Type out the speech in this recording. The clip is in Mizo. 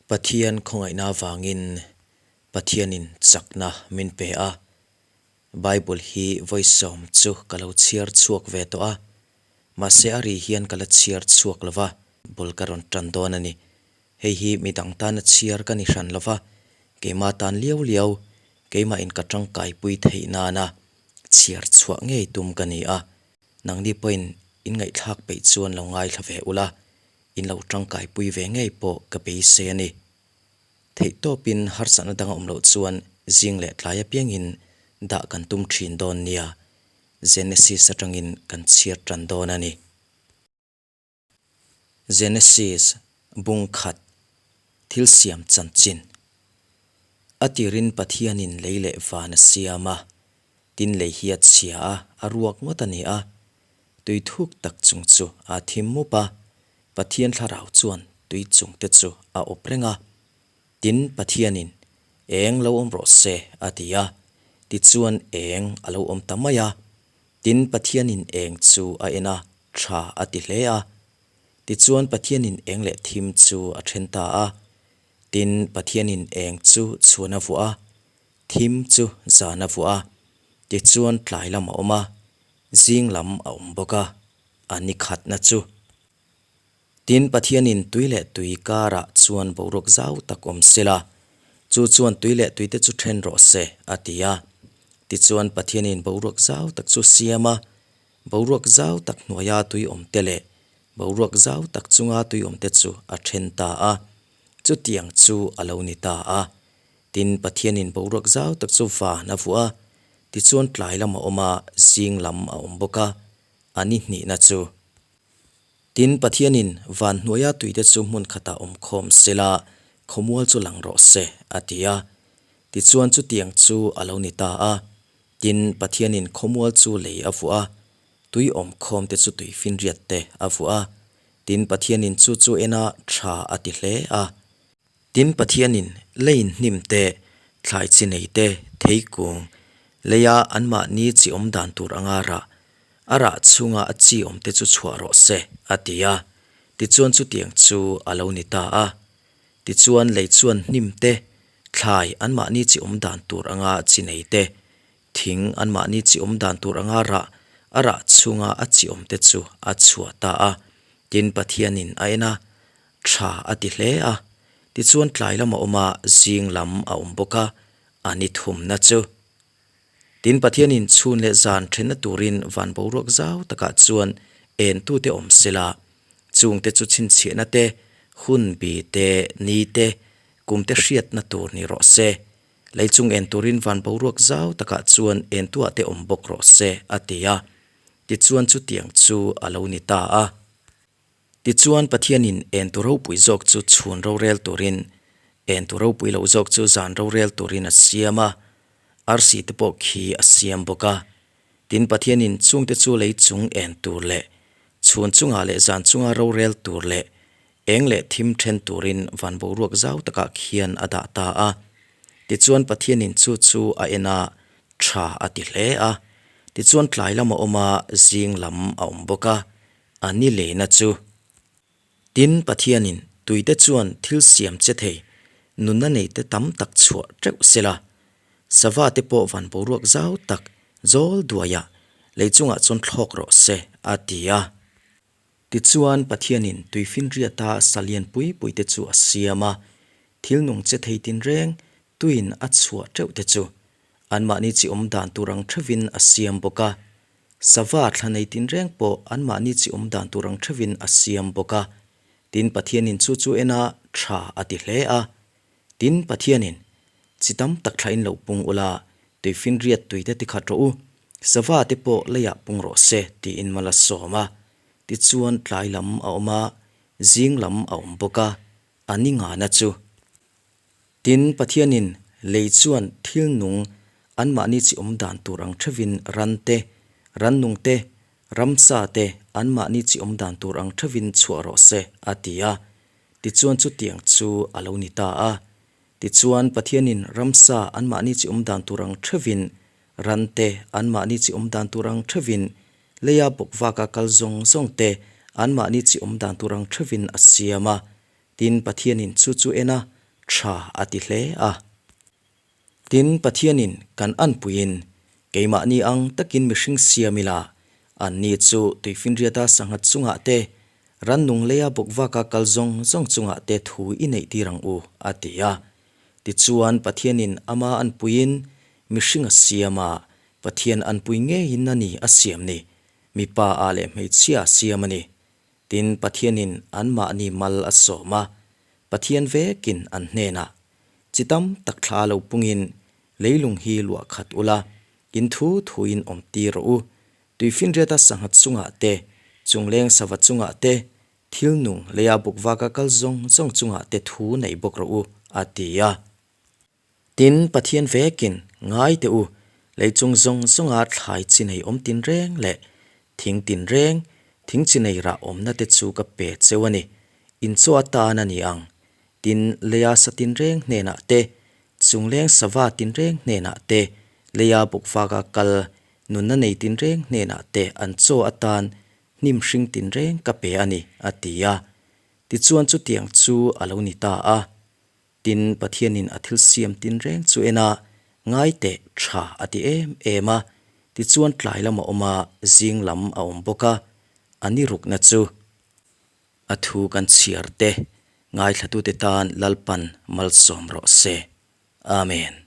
Pathian khawngaihna avangin Pathianin chakna min pe a, Bible hi vawi sawm chu ka lo chhiar chhuak ve tawh a, mahse a ri hian ka la chhiar chhuak lo va, bul ka rawn tan dawn a ni. Hei hi midang tana chhiar ka ni hran lo va, keimah tan liau liau, keimahin ka tangkaipui theih nana chhiar chhuah ngei tum ka ni a, nangni pawhin in ngaihthlak peih chuan lo ngaithla ve ula, in lo tangkaipui ve ngei pawh ka beisei a ni. Theihtawpin harsatna dang a awm loh chuan zing leh tlai apiangin dah kan tum thin dawn nia, Genesis atangin kan chhiar tan dawn a ni. Genesis bung khat thil siam chanchin. A tirin Pathianin lei leh van a siam a, tin lei hi a chhia a, a ruak ngawt a ni a. Tui thuk tak chung chu aa thim mup a, Pathian thlarau chuan tui chung te chu a awp reng a. Tin, Pathianin, Eng lo awm rawh se, a ti a. Tichuan eng a lo awm ta mai a. Tin, Pathianin eng chu a en a, tha a ti hle a. Tichuan Pathianin eng leh thim chu a then ta a. Tin, Pathianin eng chu chhuan a vuah a, thim chu zan a vuah a. Tichuan tlai lam a awm a, zing lam a awm bawk a, a ni khatna chu. Tin, Pathianin tui leh tui karah chuan boruak zau tak awm sela, chu chuan tui leh tuite chu then rawh se, a ti a. Tichuan Pathianin boruak zau tak chu siam a, boruak zau tak hnuaia tui awmte leh boruak zau tak chunga tui awmte chu a then ta a. Chutiang chu a lo ni ta a. Tin, Pathianin boruak zau tak chu van a vuah a, tichuan tlai lam a awm a, zing lam a awm bawk a, a ni hnihna chu. Tin, Pathianin van hnuaia tuite chu hmun khatah awm khawm sela, khawmual chu lang rawh se, a ti a. Tichuan chutiang chu a lo ni ta a. Tin, Pathianin khawmual chu lei a vuah a, tui awm khawmte chu tui finriat te a vuah a. Tin, Pathianin chu chu ena tha a ti hle a. Tin, Pathianin leiin hnim te, thlai chi nei te, thei kung, leia anmahni chi awm dan tur anga rah, a rah chhunga a chi awm te chu chhuah rawh se, a ti a. Tichuan chutiang chu a lo ni ta a. Tichuan lei chuan hnim te, thlai anmahni chi awm dan tur anga chi nei te, thing anmahni chi awm dan tur anga rah, a rah chhunga a chi awm te chu a chhuah ta a. Tin, Pathianin a en a, Tha a ti hle a, tichuan tlai lam a awm a, zing lam a awm bawk a, a ni thumna chu. Tin, Pathianin chhun leh zan thenna turin van boruak zau takah chuan entute awm sela, chungte chu chhinchhiahna te, hun bi te, ni te, kum te hriatna tur ni rawh se. Lei chung en turin van boruak zau takah chuan entuah te awm bawk rawh se, a ti a. Tichuan chutiang chu a lo ni ta a. Tichuan, Pathianin entu ropui zawk chu chhun rorel turin, entu ropui lo zawk chu zan rorel turin a siam a, arsi te pawh khi a siam bawk a. Tin, Pathianin chungte chu lei chung en tur leh chhun chungah leh zan chunga rorel tur leh eng leh thim then turin van boruak zau takah khian a dah ta a. Tichuan, Pathianin chu chu a en a, tha a ti hle a. Tichuan, tlai lam a awm a, zing lam a awm bawk a. A ni leina chu. Tin, Pathianin tuite chuan thil siam che thei, nunna neite tam tak chhuah teuh sela. Sava te pawh van boruak zau tak zawl duaiah lei chungah chuan thlawk rawh se, a ti a. Tichuan, Pathianin tuifinriata salian pui puite chu a siam a, thil nung che thei tinreng tuiin a chhuah teuh te chu anmahni chi awm dan tur ang theuhin a siam bawk a. Sava thla nei tinreng pawh anmahni chi awm dan tur ang theuhin a siam bawk a. Tin, Pathianin chu chu en a, tha a ti hle a. Tin, Pathianin, Chi tam tak thlain lo pung ula, tuifinriat tuite tikhat rawh u, sava te pawh leiah pung rawh se, tiin mal a sawm a. Tichuan tlai lam a awm a, zing lam a awm bawk a, a ni ngana chu. Tin, Pathianin lei chuan thil nung anmahni chi awm dan tur ang theuhin ran te, rannung te, ramsa te anmahni chi awm dan tur ang theuhin chhuah rawh se, a ti a. Tichuan chutiang chu a lo ni ta a. Tichuan, Pathianin ramsa anmahni chi awm dan tur ang theuhin ran te anmahni chi awm dan tur ang theuhin leia bawkvaka kal zawng zawng te anmahni chi awm dan tur ang theuhin a siam a. Tin, Pathianin chu chu en a, Tha a ti hle a. Tin, Pathianin kan anpuiin keimahni ang takin mihring siam ila, anni chu tuifinriata sangha chungah te, rannung leia bawkvaka kal zawng zawng chungah te thu i neihtir ang u, a ti a. Tichuan, Pathianin ama anpuiin mihring a siam a, Pathian anpui ngeiin a ni a siam ni, mipa ah leh hmeichhia a siam a ni. Tin, Pathianin anmahni mal a sawm a, Pathian vekin an hnenah, Chi tam tak thla lo pungin leilung hi luah khat ula, in thu thuin awm tir rawh u. Tuifinriata sangha chungah te, chungleng sava chungah te, thil nung leia bukvaka kal zawng zawng chungah te thu nei bawk rawh u, a ti a. Tin, Pathian vekin, Ngai teh u, lei chung zawng zawnga thlai chi nei awm tinreng leh thing tinreng, thing chi nei rah awmna te chu ka pe cheu a ni, in chaw atan a ni ang. Tin, leia sa tinreng hnenah te, chungleng sava tinreng hnenah te, leia bukvaka kal nunna nei tinreng hnenah te an chaw atan hnim hring tinreng ka pe a ni, a ti a. Tichuan chutiang chu a lo ni ta a. Tin, Pathianin a thil siam tinreng chu en a, ngai teh tha a ti em em a, tichuan tlai lam a awm a, zing lam a awm bawk a, a ni rukna chu. A thu kan chhiar te, ngaithlatute tan Lalpan malsawm rawh se. Amen.